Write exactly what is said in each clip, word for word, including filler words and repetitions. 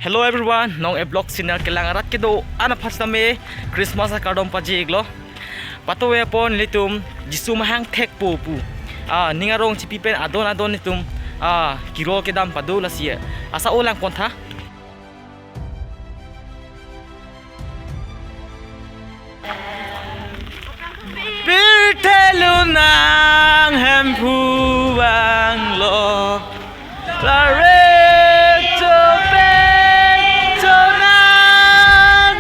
Hello everyone, Nong A Vlog channel kelang arat kedo-an aphan sitame Christmas akardom pajir-iklo. Patuve apot nelitum Jisu mahang thekpo pu, ah, ning arong chipi pen adon adon nelitum, ah, kiro kedam pado lasi. Asa o langpon tha. Pirthe lonang Hemphu vanglo, lare chopet chonang.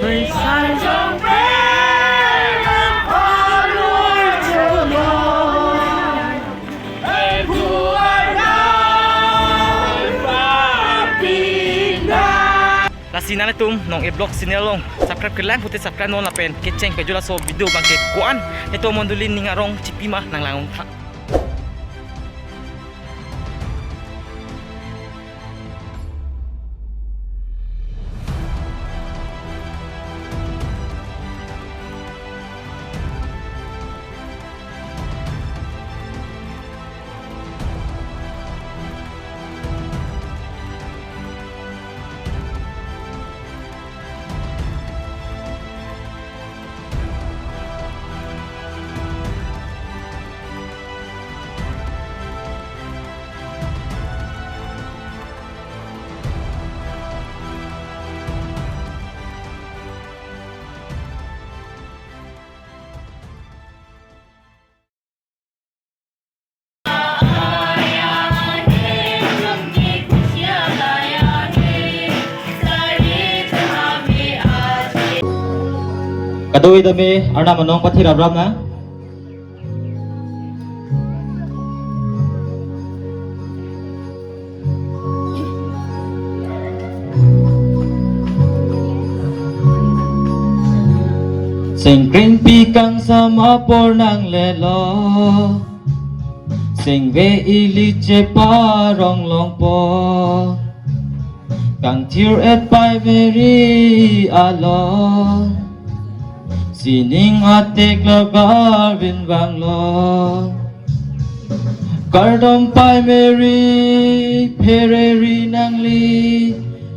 Risai jong pe lang kolor cholo. Hemphu vanglo, papina. Lasi nanglitum Nong A Vlog channel along subscribe kelang pute subscribe non lapen kecheng pejula so video abangke ko-an netum mondoli ning arong chipi ma nanglang-ong tha. Kadokave tame Arnam anong pathir abram na. Singkringpi kangsam apor nanglelo, singve ili cheparong longpo, kangthir-et pai Mary along, sining atik lo Garvin vanglo. Kardom pai Mary, phereri nangli,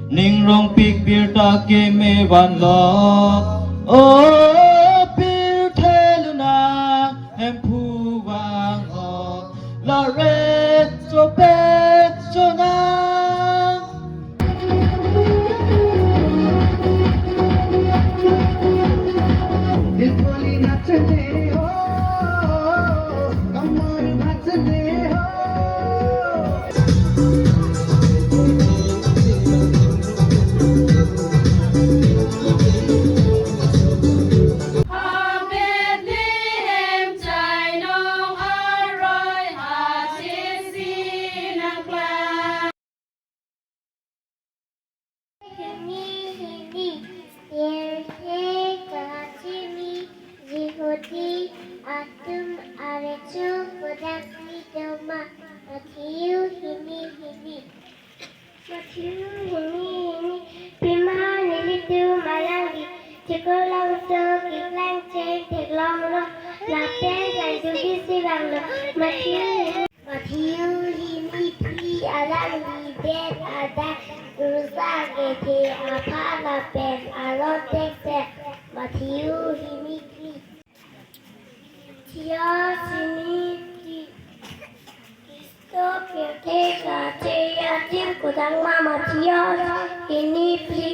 ning rongpik birta keme vanlo. O pirthe lonang Hemphu vanglo, lare chopet chonang. Hini hini, pirthe kachini, Jihudi atum arecho kodak ni doma, Matthew hini hini. Matthehu hini hini, pima nelitum alangli chekolongso keklang cheng theklonglo, lapen kangtubisi vanglo. Matthehu hini. Matthehu hini phli, alangli det adai, rusa kethe aphan lapen aron thekser. Matthehu hini phli. Matthehu hini phli. Khristo pirthe kacheji adim kodakma. Matthehu hini phli.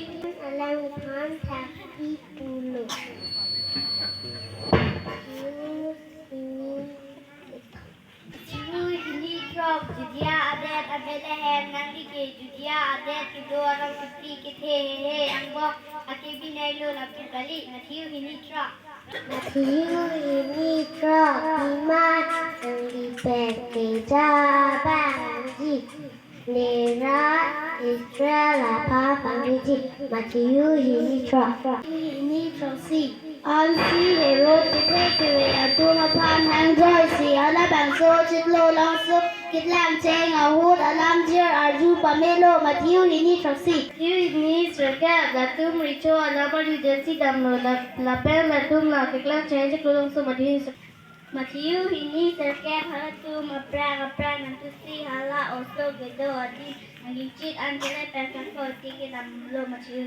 Alangphan thakpi pulo. Matthehu hini. Matthehu hini throk. Judea adet a-Bethlehem, nangli ke Judea adet kedo arong kepi kethe heihei angbong akebinei lo lapu kali. Matthehu hini throk. Matthehu hini throk, pima nangli pen keja abang ji, nera Israel aphan pangri ji. Matthehu hini throk. Hini throksi. Ansi Herod kethe kere atum aphan nangjoisi alabangso chiklo langso keklang cheng ahut alamjir arju pamelo. Matthehu hini throksi. Matthehu hini sirkep. Latum recho alam arju detsi damlo, lap-, lapen latum la keklang cheng chiklo langso. Matthehu hini sirkep. Matthehu hini sirkep. Halatum aphrang aphrang nangthusi hala oso kedo adim Nangchit an kele pen kakoti kedamlo Matthew.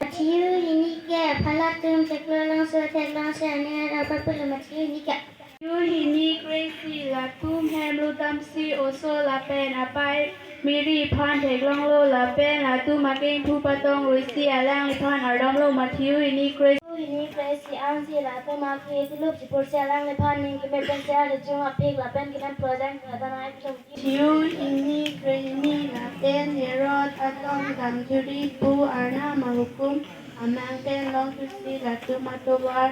Matthew hini ke, aphan latum chiklo longso theklongso aning arong papulo Matthew hini ke. Matthew hini kre-isi, latum hem rudamsi oso lapen apei Mary aphan theklonglo lapen latum akengthu patong ruisi alangliphan ardomlo Matthew hini kre-isi. Matthew hini kre-isi ansi latum akhei tilup chipursi alangliphan ning kemepensi arjung aphik lapen kemen projan kadarai tum. Matthew hini kre-hini lapen Herod atum damjuri pu Arnam ahukum amang pen longthusi latum atovar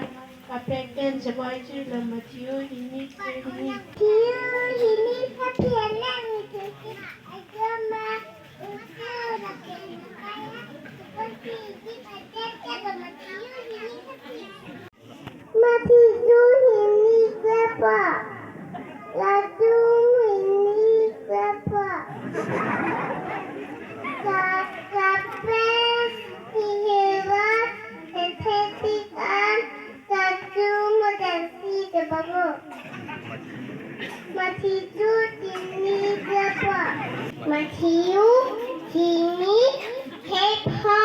kaprek pen cheboi chirlo Matthew hini kre-hini. Matthew hini kaphian lang ni tusi agama usul lapen kaya seperti di baca Matthew hini kaphian. Matthew hini kepa. Latum hini kepa. Kakapes hihirat tethetik an kachum modasi kebago. Matthew hini kepa. Matthew hini kepa.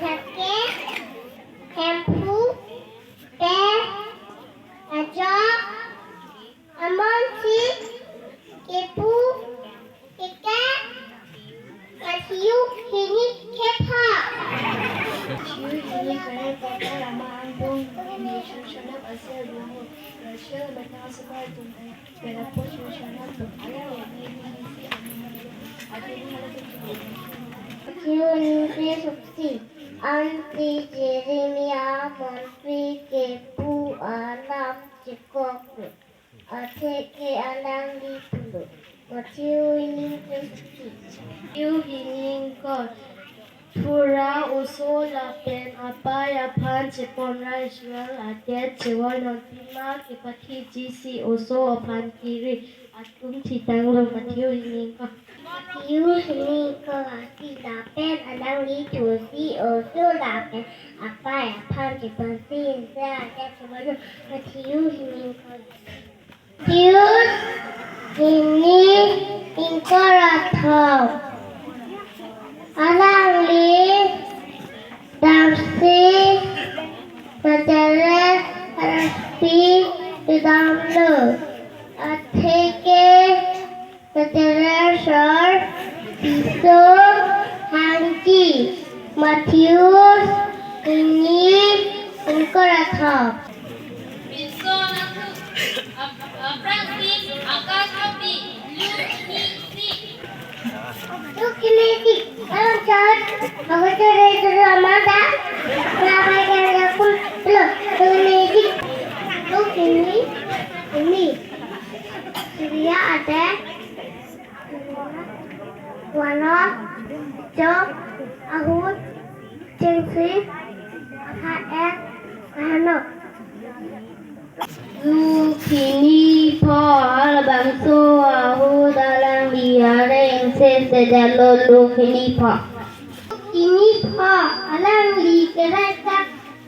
Jacket, hemphu, pen, ajok, amonsi, kepu, keke, Matthew hini kepa. Matthew hini kre-isi, Rama angbong ni shonap asir dong. Rachel metang sebar dong. Matthew hini kre-isi, ansi Jeremia montri kepu alam chekok atheke alangli pulo. Matthew hini kre-isi. Matthew hini ingkoi. Thura oso lapen apei aphan cheponra Israel adet chevoi nonpima kepathijisi oso aphan kiri atum thitanglo Matthew hini ingkoi. Matthew hini ingkoi-isi lapen alangli thusi oso lapen apei aphan cheponsi Israel adet chevoi non Matthew hini ingkoi. Matthew hini ingkoi ra thom. Alangli damsi Nazareth arpi kedamlo. Atheke Nazareth asor piso hangji. Matthew hini ingkoi ra thom. Pinso nangthu, ap-, aphrangsi akasopi, Luke hini isi. Luke hini isi. Alam chot, aku chere chere amada. Ngapai kaya kum, Luke hini isi. Luke hini, hini. Suriya ate. Wano, jo, ahut, chengsi, aphan ek, ahano. Luke hini pho, halabangso ahut alangli areng se sedetlo Luke hini pho. Luke hini pho, alangli kerai ta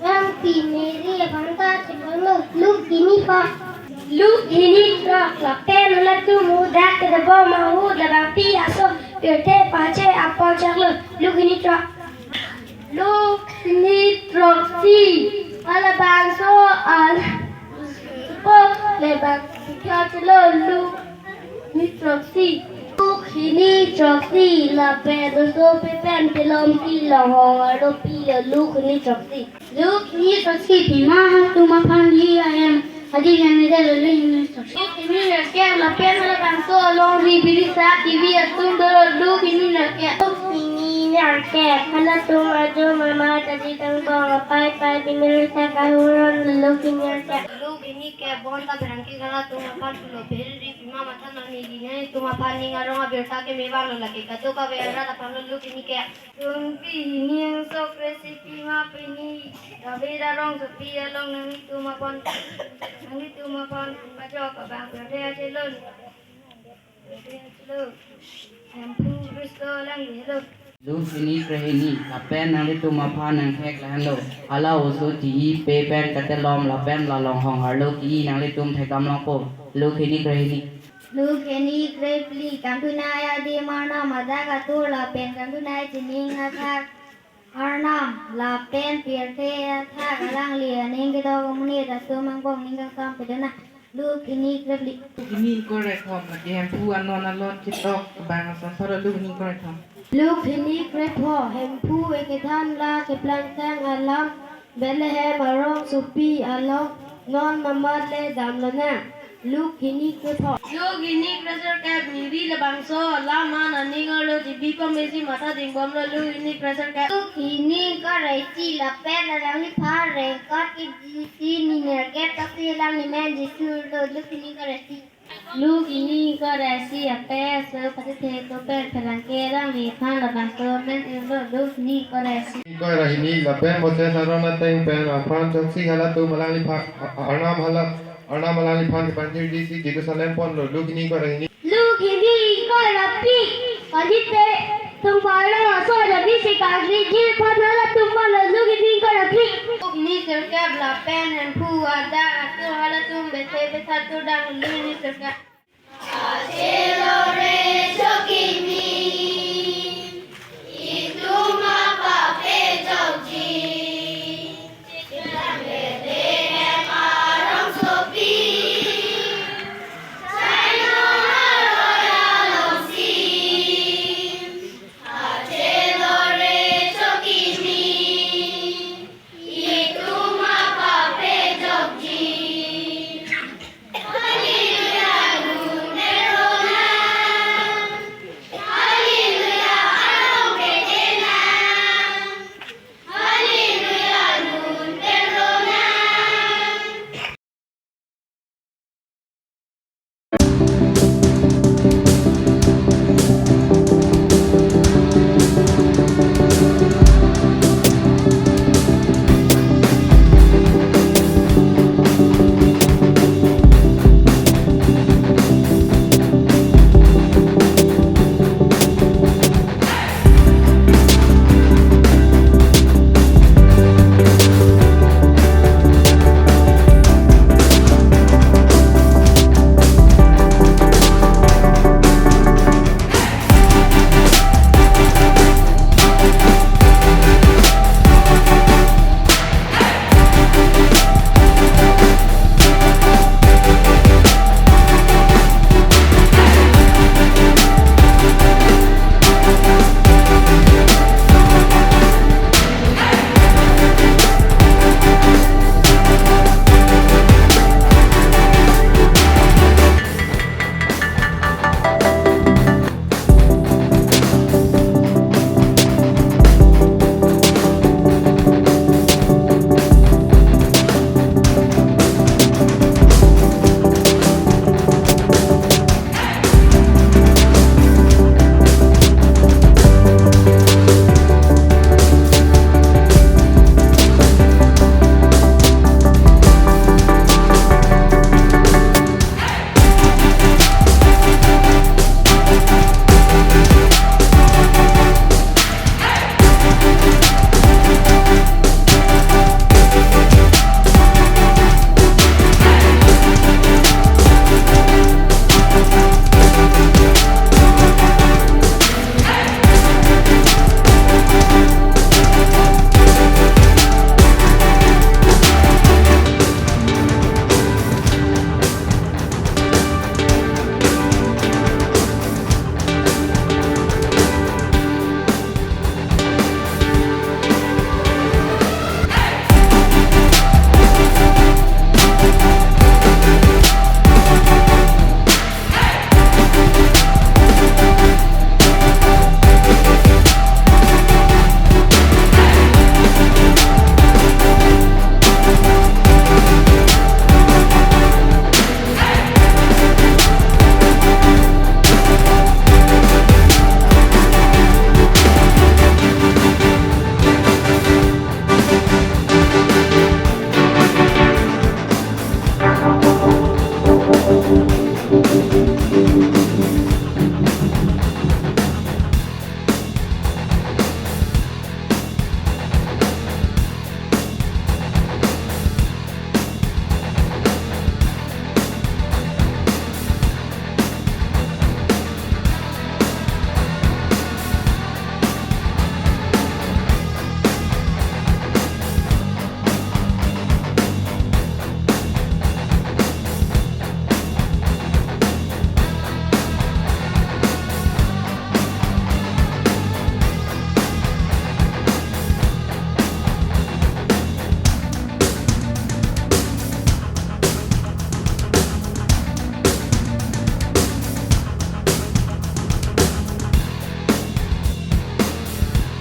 Rangpi Mary aphan ta cheponlo. Luke hini pho. Luke hini throk. Lapen halatum hadak kedobom ahut labangpi aso pirthe pache apor chaklo. Luke hini throk. Luke hini throksi. Halabangso al pok labangpi kachelo Luke hini throksi. Luke hini throksi. Lapen oso pen pelompi longhong arlopi Luke hini throksi. Luke hini throksi. Pima halatum aphan hi ahem hadi yang ni dalo Luke hini throksi. Luke hini nerkep. Lapen halabangso alongri birisa kivi atum dolo Luke hini nerkep. Luke hini nerkep. Halatum arjum amat aji tangbong apei pei bimir sa kahuron Luke hini nerkep. Luke hini kep. Bonta berangke halatum aphan pulo, beri pima matha nangji, nanglitum aphan ning arong abirta keme vanglo, lake kadokave arat aphanlo Luke hini kep. Tungpi hini ingso kre-isi, pima pini David arongsopi along nanglitum aphan, nanglitum aphan pajok abang perde achelon. Perde achelon. Hemphu Khristo alangli helo. Luke hini kre-hini. Lapen nanglitum aphan nangthek lahenlo. Hala oso chihi pe pen katelom lapen la longhong arlo ki-i nanglitum thekdam longpo. Luke hini kre-hini. Luke hini krephli. Kangtunai adim Arnam adak atur lapen kangtunai chining athak Arnam lapen pirthe athak alangli aning kedok amonit atum angbong ning kangsam pedona. Luke hini krephli. Luke hini ingkoi ra kethom. Lake Hemphu anon along ketok abang ason pharo Luke hini ingkoi ra kethom. Luke hini krepho. Hemphu ekedhan la keplangtang alam Bethlehem arongsopi along non mamat le damlonang. Luke hini krepho. Luke hini kresirkep. Mary labangso alam an aning arlo G B pamesi matha dingbomlo. Luke hini kresirkep. Luke hini ingkoi ra isi. Lapen alangliphan rengkot kejisi ninerkep tasi alangli men Jisu lo. Luke hini ingkoi ra isi. Luke hini ingkoi ra isi. Ape aso patithe to pen pherangke alangliphan labangso men irlo. Luke hini ingkoi ra isi. Ingkoi ra hini. Lapen Moses Aaron ateng pen apran choksi halatum alangliphan Arnam hala Arnam alangliphan kepanjirdisi Jerusalem ponlo. Luke hini ingkoi ra hini. Luke hini ingkoi ra phli. Kajite tungpalo aso jadi si kangni jir phan halatum ponlo. Luke hini ingkoi ra phli. Luke hini sirkep. Lapen Hemphu adak atur halatum Bethel Bethsaida turdang. Luke hini sirkep.